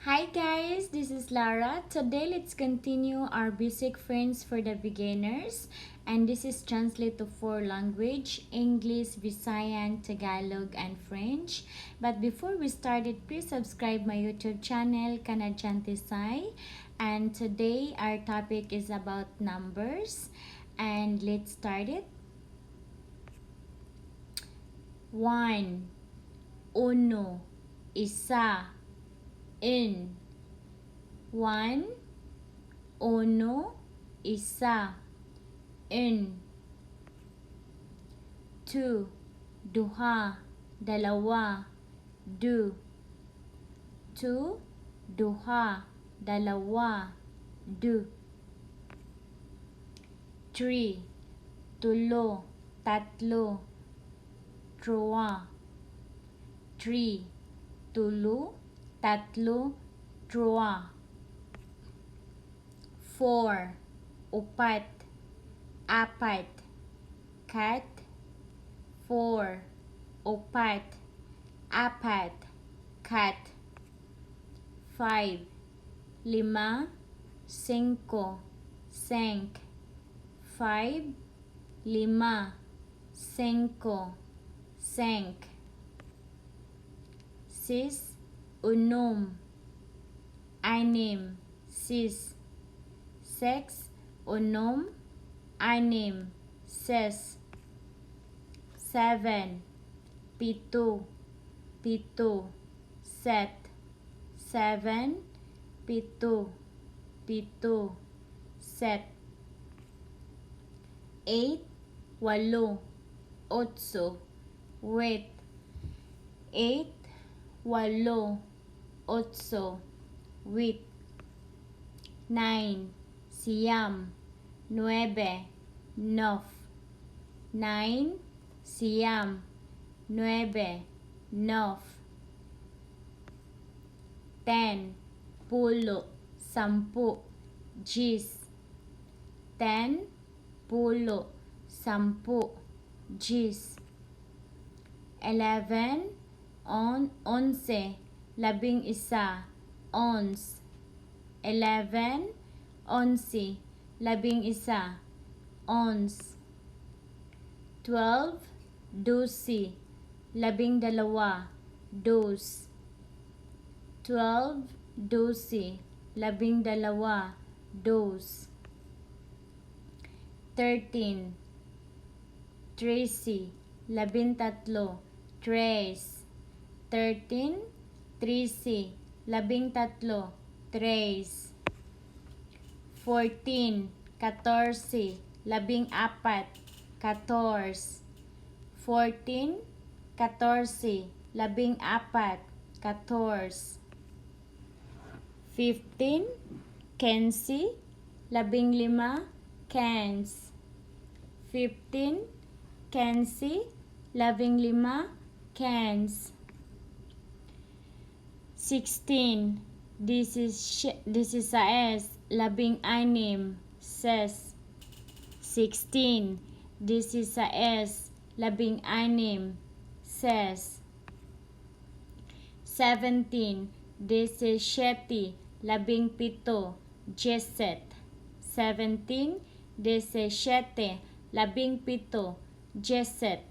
Hi guys, this is Lara. Today let's continue our basic French for the beginners, and this is translate to four language: English, Visayan, Tagalog and French. But before we start it, please subscribe my YouTube channel, Kanadyan Tisay. And today our topic is about numbers, and let's start it. 1, uno, isa, un. 1, uno, isa, un. 2, duha, dalawa, deux. 2, duha, dalawa, deux. 3, tulo, tatlo, trois. 3, tulo, tatlo, trois. 4, upat, apat, quatre. 4, upat, apat, quatre. 5, lima, singko, cinq. 5, lima, singko, cinq. 6, unom, anim, six. 6, unom, anim, six. 7, pito, pito, sept. 7, pito, pito, sept. 8, walo, otso, huit. 8, walo, otso, huit. 9, siyam, nuwebe, neuf. 9, siyam, nuwebe, neuf. 10, pulo, sampu, dix. 10, pulo, sampu, dix. 11, on, onse, 11, onze. 11, onse, 11, onze. 12, dose, 12, douze. 12, dose, 12, douze. 13, trese, 13, treize. 13, trese, 13, treize. 14, katorse, 14, quatorze. 14, katorse, 14, quatorze. 15, kinse, 15, quinze. 15, kinse, 15, quinze. 16, disisais, 16, seize. 16, disisais, 16, seize. 17, disisiyete, 17, dix-sept. 17, disisiyete, 17, dix-sept.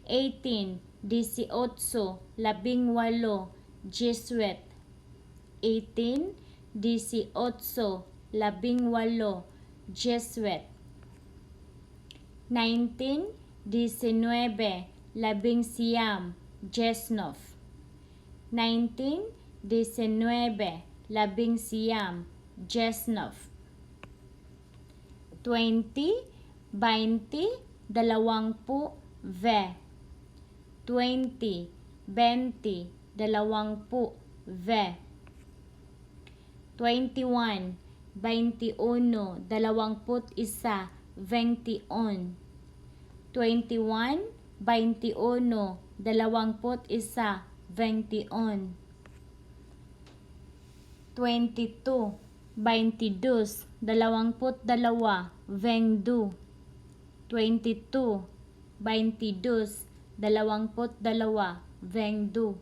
18, disiyotso, 18, dix-huit. 18, disiyotso, 18, dix-huit. 19, disinuwebe, 19, dix-neuf. 19, disinuwebe, 19, dix-neuf. 20, 20, 20, vingt. 20, 20, 20, vingt. 21, 21, 21, 21. 21, 21, 21, 21. 22, 22, 22, 22. 22, 22, 22, 22.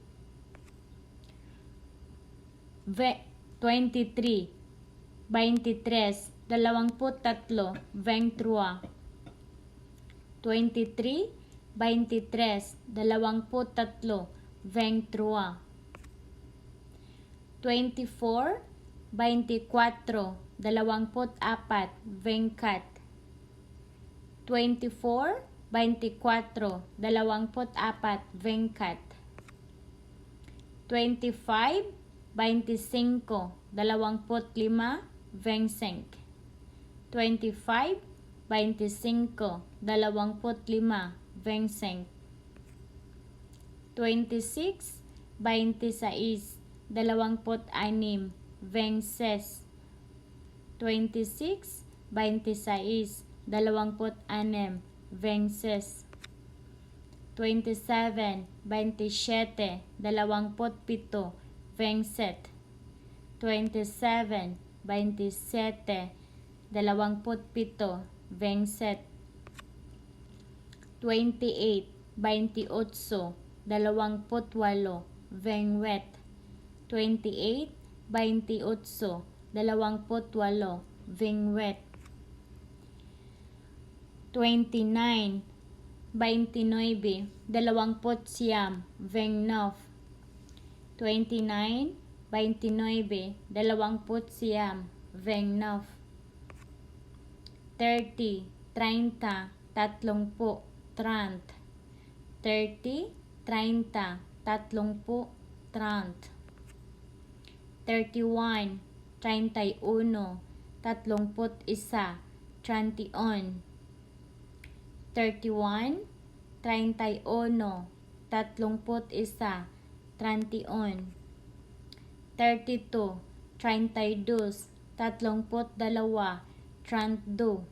23, 23, 23, 23. 23, 23, 23, 23. 24, 24, 24, 24. 24, 24, 24, 24. 25, 25, 25, 25. 25, 25, 25, 25. 26, 26, 26, 26. 26, 26, 26, 26. 27, 27, 27, 27. 27, 27, 27, 27. 28, 28, 28, 28. 28, 28, 28, 28. 29, 29, 29, 29. 29, 29, 29, 29. 30, 30, 30, 30. 30, 30, 30, 30. 31, 31, 31, 31. 31, 31, 31, 31. 32, 32, 32, 32.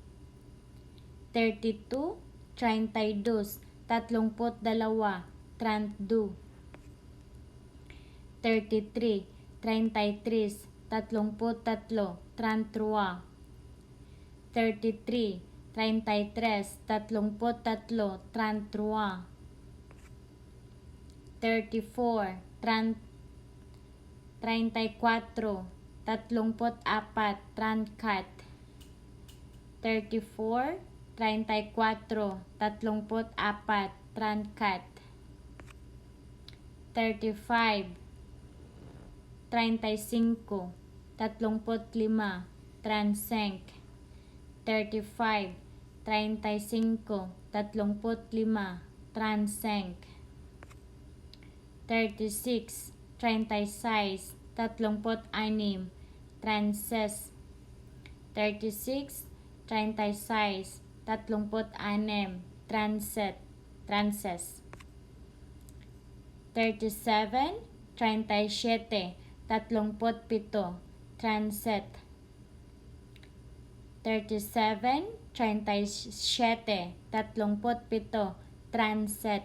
32, 32, 32, 32. 33, 33, 33, 33. 33, 33, 33, 33. 34, 34, 34, 34. 34, 34, 34, 34. 35, 35, 35, 35. 35, 35, 35, 35. 36, 36, 36, 36. 36, 36, 36, 37, 36. 37, 37, 37, 37. 37, 37, 37, 37.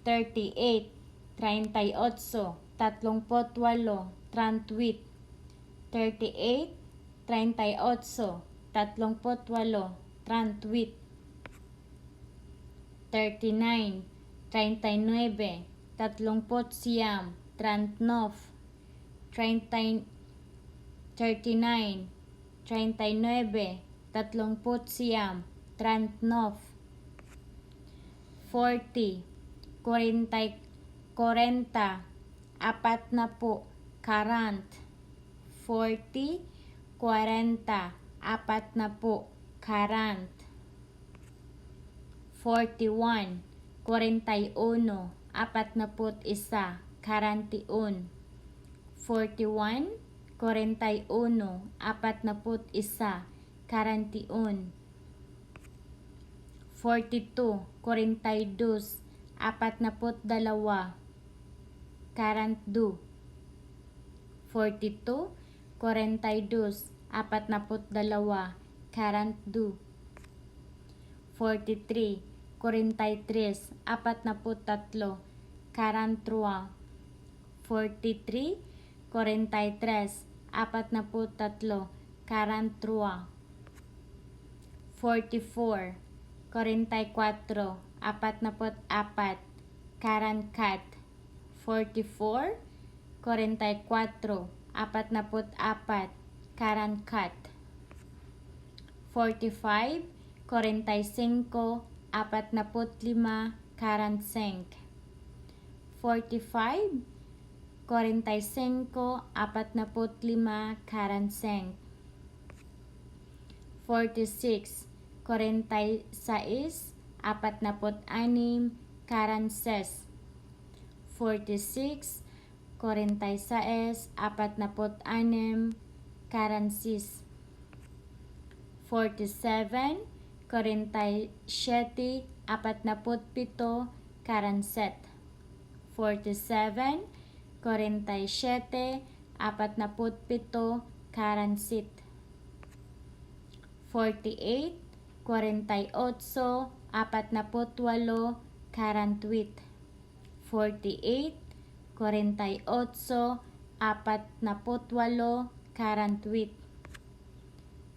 38, 38, 38, 38. 38, 38, 38, 38. 39, 39, 39, 39. 30, 39, 39, 39, 39. 40, 40, 40, 40, 40. 40, 40, 40, 40. 41, 41, 41, 41. 41, 41, 41, 41. 42, 42, 42, 42. 42, 42, 42, 42. 43, 43, 43, 43. 43, 43, 43, 43. 44, 44, 44, 44. 44, 44, 44, 44. 45, 45, 45, 45. 45, 45, 45, 45. 46, 46, 46, 46. 46, 46, 46, 46. 47, 47, 47, 47. 47, 47, 47, 47. 48, 48, 48, 48. 48, 48, 48, 48.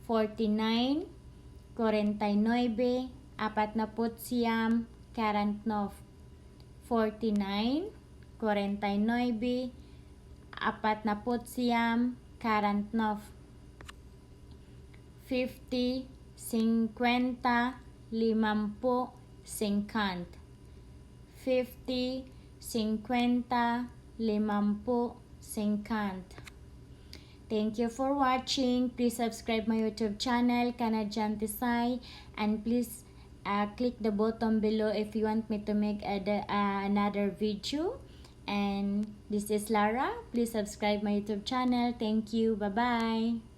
49, 49, 49, 49. 49, 49, 49, 49. 50, 50, 50, 50. 50, 50, 50, 50. Thank you for watching. Please subscribe my YouTube channel, Canadian Tisay, and please click the button below if you want me to make another video. And this is Lara. Please subscribe my YouTube channel. Thank you. Bye-bye.